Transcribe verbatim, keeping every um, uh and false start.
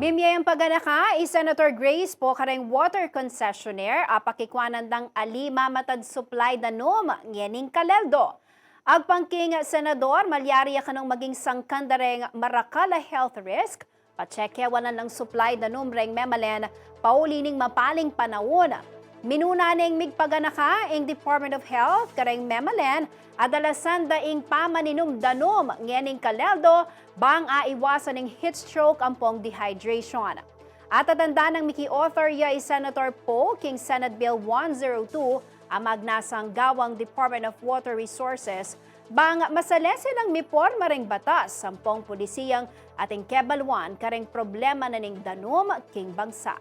Mimie yang paganaka i Senator Grace Poe kareng water concessionaire a pakikwanan dang ali mamatad supply danum ngening kaleldo. Agpang king senador, malyari ya kanung maging sangkan da reng marakal a health risk, pachekewan lang supply danum reng memalen pauli ning mapaling panaun. Minuna neng migpaganaka ing Department of Health kareng memalen a dalasan da ing pamaninum danum ngening kaleldo bang aiwasan ing heat stroke ampong dehydration. At atandanang miki-author ya i Senator Poe king Senate Bill one zero two a magnasang gawang Department of Water Resources bang masalese nang miporma reng batas ampong pulisiyang ating kebaluan kareng problema na ning danum king bangsa.